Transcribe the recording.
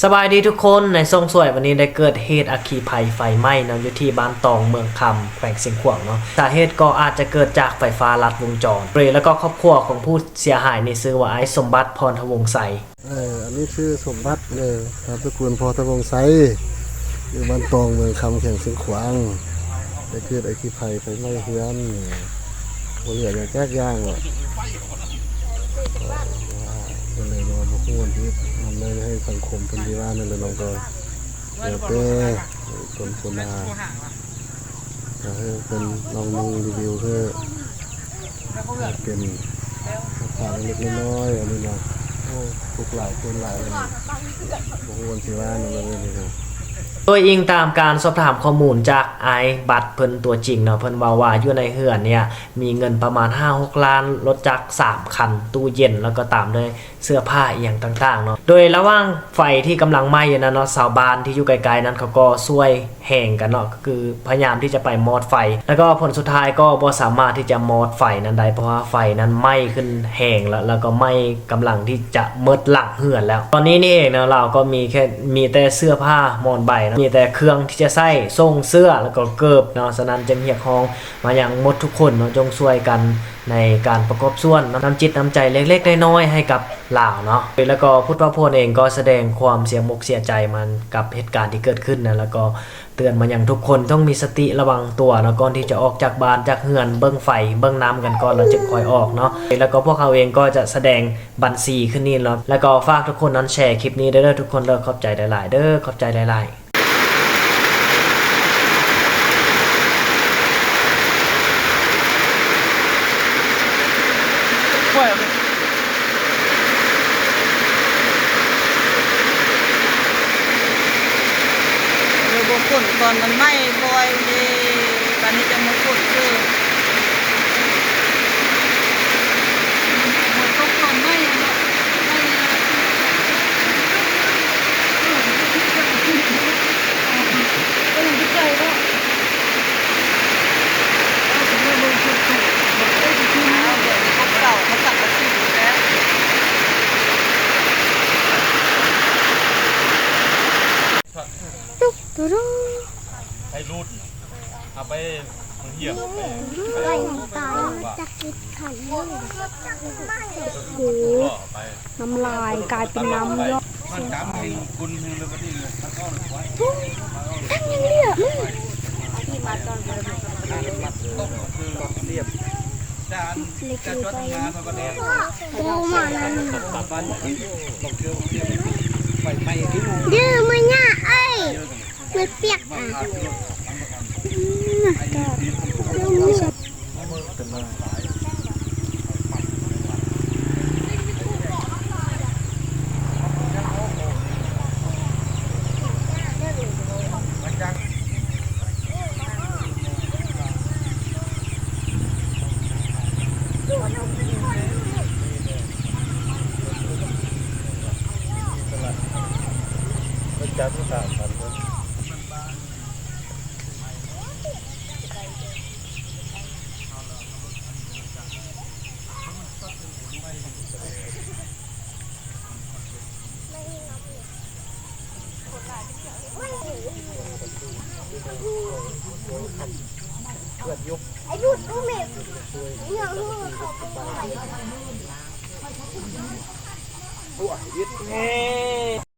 ສະບາຍດີທຸກຄົນ, ໃນຊ່ວງສວຍວັນນີ້ໄດ້ເກີດເຫດອັກຄີໄພໄຟໄໝ້ເນາະ ຢູ່ທີ່ບ້ານຕອງ ເມືອງຄຳ ແຂວງຊຽງຂວາງເນາະ. ສາເຫດກໍອາດຈະເກີດຈາກໄຟຟ້າລັດວົງຈອນ ໂດຍ ແລ້ວກໍຄອບຄົວຂອງຜູ້ເສຍຫາຍນີ້ຊື່ວ່າ ອ້າຍສົມບັດ ພອນທະວົງໄຊ. ເອີ ອັນນີ້ຊື່ສົມບັດເດີ ນາມສະກຸນ ພອນທະວົງໄຊ ຢູ່ບ້ານຕອງ ເມືອງຄຳ ແຂວງຊຽງຂວາງ. ໄດ້ເກີດອັກຄີໄພໄຟໄໝ້ເຮືອນ ບໍ່ເຫຼືອຫຍັງຈັກຢ່າງເນາະ. ກໍວ່າ ກໍເລີຍວ່າບໍ່ຮູ້ວ່າຊິເຮັດແນວໃດໃຫ້ສັງຄົມເພິ່ນດີວ່າແນວໃດເນາະ. ກໍແລ້ວແຕ່ຕົນຄົນນາ ກໍໃຫ້ເພິ່ນລອງນຸ່ງຣີວິວເທື່ອ ເປັນຮັກສາເລັກໆນ້ອຍໆ ອັນນີ້ນະ. ໂອ້ ທຸກຫຼາຍ ຄົນຫຼາຍ ອັນນີ້ ບໍ່ຮູ້ວ່າຊິວ່າແນວໃດເລີຍ. ໂດຍອີງຕາມການສອບຖາມຂໍ້ມູນຈາກອ້າຍບັດເພິ່ນຕົວຈິງເນາະ, ເພິ່ນເວົ້າວ່າຢູ່ໃນເຮືອນເນີ້ຍມີເງິນປະມານຫ້າຫົກລ້ານ, ລົດຈັກສາມຄັນ, ຕູ້ເຢັນ ແລ້ວກໍຕາມດ້ວຍ ເສື້ອຜ້າອີ່ຫຍັງຕ່າງໆເນາະ. ໂດຍລະຫວ່າງໄຟທີ່ກຳລັງໄໝ້ຢູ່ນັ້ນເນາະ, ຊາວບ້ານທີ່ຢູ່ໃກ້ໆນັ້ນເຂົາກໍຊ່ວຍແຮງກັນເນາະ, ກໍຄືພະຍາຍາມທີ່ຈະໄປມອດໄຟ ແລ້ວກໍຜົນສຸດທ້າຍກໍບໍ່ສາມາດທີ່ຈະມອດໄຟນັ້ນໄດ້ ເພາະວ່າໄຟນັ້ນໄໝ້ຂຶ້ນແຮງແລ້ວ, ແລ້ວກໍໄໝ້ກຳລັງທີ່ຈະໝົດຫຼັງເຮືອນແລ້ວ. ຕອນນີ້ນີ້ເອງເນາະ ລາວກໍມີແຄ່ ມີແຕ່ເສື້ອຜ້າໝອນໃບເນາະ, ມີແຕ່ເຄື່ອງທີ່ຈະໃຊ້, ໂສ້ງເສື້ອ ແລ້ວກໍເກີບເນາະ. ສະນັ້ນຈຶ່ງຮຽກຮ້ອງມາຍັງໝົດທຸກຄົນເນາະ, ຈົ່ງຊ່ວຍກັນ ໃນການປະກອບສ່ວນນຳຈິດນຳໃຈເລັກໆນ້ອຍໆໃຫ້ກັບລາວເນາະ. ແລ້ວກໍຜູ້ເຖົ້າຜູ້ແກ່ເອງກໍສະແດງຄວາມເສຍອົກເສຍໃຈມາກັບເຫດການທີ່ເກີດຂຶ້ນນະ, ແລ້ວກໍເຕືອນມາຍັງທຸກຄົນຕ້ອງມີສະຕິລະວັງຕົວເນາະ, ກ່ອນທີ່ຈະອອກຈາກບ້ານຈາກເຮືອນ ເບິ່ງໄຟເບິ່ງນ້ຳກັນກ່ອນ ແລ້ວຈຶ່ງຄ່ອຍອອກເນາະ. ແລ້ວກໍພວກເຮົາເອງກໍຈະສະແດງບັນຊີຂຶ້ນນີ້ເນາະ, ແລ້ວກໍຝາກທຸກຄົນນັ້ນແຊຄລິບນີ້ເດີ ທຸກຄົນເດີ. ຂອບໃຈຫຼາຍໆເດີ, ຂອບໃຈຫຼາຍໆ. ເດີ ບໍ່ຝົນກ່ອນມັນໄໝ້ບໍ່ໄຫວເດ້, ບາດນີ້ຈັ່ງມາຝົນເດີ. ຕຸກຕຸລຸ ໃຫ້ຫຼຸດນະ ເອົາໄປໂຮງຮຽນ ໄກ່ຕາຍ ຈັກກິດຂັນ ໂອ້ ນ້ຳລາຍກາຍເປັນນ້ຳເຍາະ. ມັນກຳໃຫ້ກຸນເທິງເລີຍ ບັດນີ້ເລີຍ ຕັກຍັງເຫຼືອມັນ ໂອ້ ມາແລ້ວ ໄຟໄໝ້ ເດີ ມາຍາເອີຍ. ມັນປຽກນະ ອືມ ນະກະ ເອີ